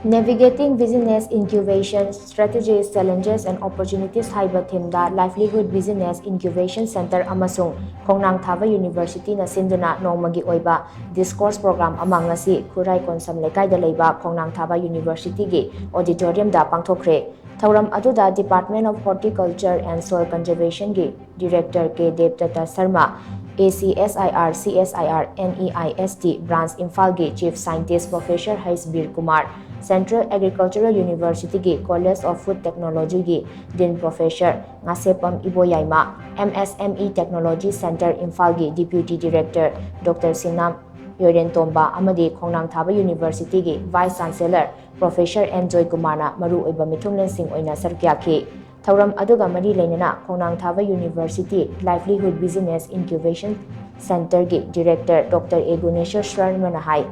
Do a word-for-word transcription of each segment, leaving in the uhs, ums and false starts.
Navigating Business Incubation Strategies, Challenges and Opportunities ꯍꯥꯏꯕ ꯊꯤꯝꯗ Livelihood Business Incubation Center ꯑꯃꯁꯨꯡ ꯈꯣꯡꯅꯥꯡ ꯊꯥꯕ ꯌꯨꯅꯤꯚꯔꯁꯤꯇꯤꯅ ꯁꯤꯟꯗꯨꯅ ꯅꯣꯡꯃꯒꯤ ꯑꯣꯏꯕ ꯗꯤꯁꯀꯣꯔꯁ ꯄ꯭ꯔꯣꯒ꯭ꯔꯥꯝ ꯑꯃ ꯉꯁꯤ ꯈꯨꯔꯥꯏ ꯀꯣꯟꯁꯝ ꯂꯩꯀꯥꯏꯗ ꯂꯩꯕ ꯈꯣꯡꯅꯥꯡ ꯊꯥꯕ ꯌꯨꯅꯤꯚꯔꯁꯤꯇꯤꯒꯤ ꯑꯣꯗꯤꯇꯣꯔꯤꯌꯝꯗ ꯄꯥꯡꯊꯣꯛꯈ꯭ꯔꯦ꯫ ꯊꯧꯔꯝ ꯑꯗꯨꯗ Department of Horticulture and Soil Conservationꯒꯤ Director K ꯗꯦꯕꯗꯠꯇ Sharma, ACSIR, CSIR, NEIST Branch ꯏꯝꯐꯥꯜꯒꯤ Chief Scientist Professor H Bir Kumar, Central Agricultural Universityꯒꯤ College of Food Technologyꯒꯤ Dean Professor Ngasheppam Iboyaima, MSME Technology Center ꯏꯝꯐꯥꯜꯒꯤ Deputy Director Doctor ꯁꯤꯡꯅꯥꯝ ꯌꯣꯏꯔꯦꯟꯇꯣꯝꯕ ꯑꯃꯗꯤ ꯈꯣꯡꯅꯥꯡ ꯊꯥꯕ ꯌꯨꯅꯤꯚꯔꯁꯤꯇꯤꯒꯤ Vice Chancellor Professor ꯑꯦꯟ ꯖꯣꯏꯀꯨꯃꯥꯔꯅ ꯃꯔꯨꯑꯣꯏꯕ ꯃꯤꯊꯨꯡꯂꯦꯟꯁꯤꯡ ꯑꯣꯏꯅ ꯁꯔꯨꯛ ꯌꯥꯈꯤ꯫ ꯊꯧꯔꯝ ꯑꯗꯨꯒ ꯃꯔꯤ ꯂꯩꯅꯅ ꯈꯣꯡꯅꯥꯡ ꯊꯥꯕ university Livelihood Business Incubation Centerꯒꯤ Director Doctor ꯑꯦ ꯒꯨꯅꯦꯁ꯭ꯋꯔ ꯁꯔꯃꯅ ꯍꯥꯏ,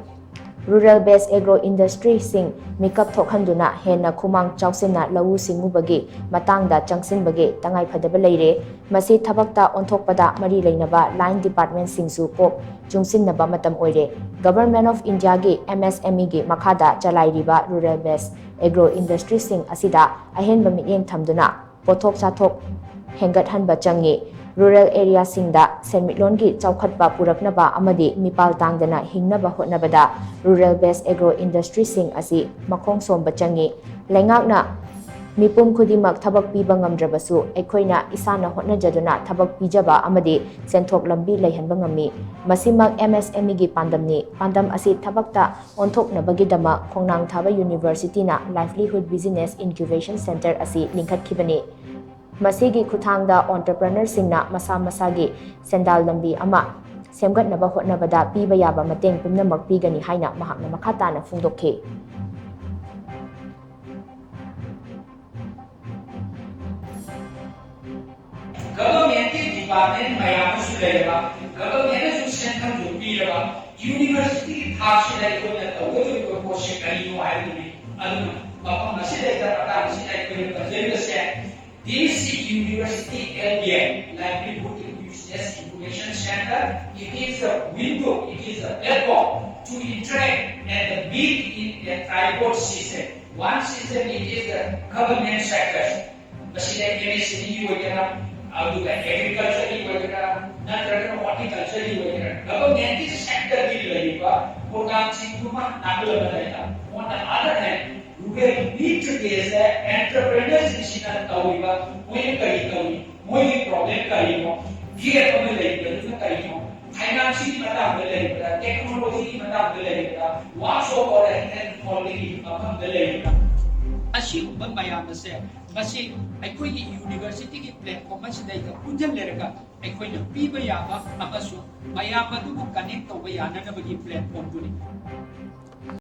Rural Based Agro Industryꯁꯤꯡ ꯃꯤꯀꯞ ꯊꯣꯛꯍꯟꯗꯨꯅ ꯍꯦꯟꯅ ꯈꯨꯃꯥꯡ ꯆꯥꯎꯁꯤꯟꯅ ꯂꯧꯎ ꯁꯤꯡꯎꯕꯒꯤ ꯃꯇꯥꯡꯗ ꯆꯪꯁꯤꯟꯕꯒꯤ ꯇꯉꯥꯏꯐꯗꯕ ꯂꯩꯔꯦ꯫ ꯃꯁꯤ ꯊꯕꯛꯇ ꯑꯣꯟꯊꯣꯛꯄꯗ ꯃꯔꯤ ꯂꯩꯅꯕ line departmentꯁꯤꯡꯁꯨ ꯀꯣꯛ ꯆꯨꯡꯁꯤꯟꯅꯕ ꯃꯇꯝ ꯑꯣꯏꯔꯦ꯫ Government of Indiaꯒꯤ MSMEꯒꯤ ꯃꯈꯥꯗ ꯆꯂꯥꯏꯔꯤꯕ Rural Based Agro Industryꯁꯤꯡ ꯑꯁꯤꯗ ꯑꯍꯦꯟꯕ ꯃꯤꯠꯌꯦꯡ ꯊꯝꯗꯨꯅ ꯄꯣꯠꯊꯣꯛ ꯆꯥꯊꯣꯛ ꯍꯦꯟꯒꯠꯍꯟꯕ ꯆꯪꯏ꯫ Rural areaꯁꯤꯡꯗ ꯁꯦꯟꯃꯤꯠꯂꯣꯟꯒꯤ ꯆꯥꯎꯈꯠꯄ ꯄꯨꯔꯛꯅꯕ ꯑꯃꯗꯤ ꯃꯤꯄꯥꯜ ꯇꯥꯡꯗꯅ ꯍꯤꯡꯅꯕ ꯍꯣꯠꯅꯕꯗ Rural Based Agro Industryꯁꯤꯡ ꯑꯁꯤ ꯃꯈꯣꯡ ꯁꯣꯝꯕ ꯆꯪꯏ꯫ ꯂꯩꯉꯥꯛꯅ ꯃꯤꯄꯨꯝ ꯈꯨꯗꯤꯡꯃꯛ ꯊꯕꯛ ꯄꯤꯕ ꯉꯝꯗ꯭ꯔꯕꯁꯨ, ꯑꯩꯈꯣꯏꯅ ꯏꯁꯥꯅ ꯍꯣꯠꯅꯖꯗꯨꯅ ꯊꯕꯛ ꯄꯤꯖꯕ ꯑꯃꯗꯤ ꯁꯦꯟꯊꯣꯛ ꯂꯝꯕꯤ ꯂꯩꯍꯟꯕ ꯉꯝꯃꯤ꯫ ꯃꯁꯤꯃꯛ MSMEꯒꯤ ꯄꯥꯟꯗꯝꯅꯤ꯫ ꯄꯥꯟꯗꯝ ꯑꯁꯤ ꯊꯕꯛꯇ ꯑꯣꯟꯊꯣꯛꯅꯕꯒꯤꯗꯃꯛ ꯈꯣꯡꯅꯥꯡ ꯊꯥꯕ ꯌꯨꯅꯤꯚꯔꯁꯤꯇꯤꯅ Livelihood Business Incubation Center ꯑꯁꯤ ꯂꯤꯡꯈꯠꯈꯤꯕꯅꯤ꯫ ꯃꯁꯤꯒꯤ ꯈꯨꯠꯊꯥꯡꯗ entrepreneurꯁꯤꯡꯅ ꯃꯁꯥ ꯃꯁꯥꯒꯤ ꯁꯦꯟꯗꯥꯜ ꯂꯝꯕꯤ ꯑꯃ ꯁꯦꯝꯒꯠꯅꯕ ꯍꯣꯠꯅꯕꯗ ꯄꯤꯕ ꯌꯥꯕ ꯃꯇꯦꯡ ꯄꯨꯝꯅꯃꯛ ꯄꯤꯒꯅꯤ ꯍꯥꯏꯅ ꯃꯍꯥꯛꯅ ꯃꯈꯥ ꯇꯥꯅ ꯐꯣꯡꯗꯣꯛꯈꯤ꯫ Governmentꯀꯤ department ꯃꯌꯥꯝ ꯑꯃꯁꯨ ꯂꯩꯔꯕ, governmentꯅꯁꯨ ꯁꯦꯟꯐꯝꯁꯨ ꯄꯤꯔꯕ universityꯒꯤ ꯊꯥꯛꯁꯤꯗ ꯑꯩꯈꯣꯏꯅ ꯇꯧꯒꯗꯧꯔꯤꯕ ꯄꯣꯠꯁꯦ ꯀꯔꯤꯅꯣ ꯍꯥꯏꯕꯗꯨꯅꯤ꯫ ꯑꯗꯨꯅ ꯃꯐꯝ ꯑꯁꯤꯗꯩꯗ ꯃꯇꯥꯡ ꯑꯁꯤꯗ ꯑꯩꯈꯣꯏꯅ ꯄꯟꯖꯔꯤꯕꯁꯦ, this university LBI, Livelihood Business Incubation Center, it is a window, it is a platform to interact and meet in Tripod system. One system, it is the government sector. ꯃꯁꯤꯗ M S M E ꯒꯤ ꯑꯣꯏꯒꯦꯔꯥ, ꯑꯗꯨꯒ agriculture ꯒꯤ ꯑꯣꯏꯒꯦꯔꯥ, ꯅꯠꯇ꯭ꯔꯒꯅ horticulture ꯒꯤ ꯑꯣꯏꯒꯦꯔꯥ, government ꯀꯤ sector ꯒꯤ ꯂꯩꯔꯤꯕ program ꯁꯤꯡꯗꯨꯃ ꯅꯥꯀꯜ ꯑꯃꯗ ꯂꯩꯔꯒ, on the other hand, rural mid ꯁꯤꯡꯅ entrepreneurs ꯁꯤꯡꯁꯤꯅ ꯇꯧꯔꯤꯕ, ꯃꯣꯏꯅ ꯀꯔꯤ ꯇꯧꯔꯤ, ꯃꯣꯏꯒꯤ problem ꯀꯔꯤꯅꯣ, gap ꯑꯃ ꯂꯩꯔꯤꯕꯗꯨꯅ ꯀꯔꯤꯅꯣ, finance ꯀꯤ ꯃꯇꯥꯡꯗ ꯂꯩꯔꯤꯕ꯭ꯔꯥ, technology ꯒꯤ ꯃꯇꯥꯡꯗ ꯂꯩꯔꯤꯕ꯭ꯔꯥ, workshop or health and quality ꯒꯤ ꯃꯐꯝꯗ ꯂꯩꯔꯤꯕ꯭ꯔꯥ? ꯑꯁꯤꯒꯨꯝꯕ ꯃꯌꯥꯝ ꯑꯁꯦ, ꯃꯁꯤ ꯑꯩꯈꯣꯏꯒꯤ university ꯒꯤ platform ꯑꯁꯤꯗꯩꯗ ꯄꯨꯟꯁꯤꯜꯂꯔꯒ ꯑꯩꯈꯣꯏꯅ ꯄꯤꯕ ꯌꯥꯕ ꯑꯃꯁꯨꯡ ꯃꯌꯥꯝ ꯑꯗꯨꯕꯨ connect ꯇꯧꯕ ꯌꯥꯅꯅꯕꯒꯤ platform ꯗꯨꯅꯤ꯫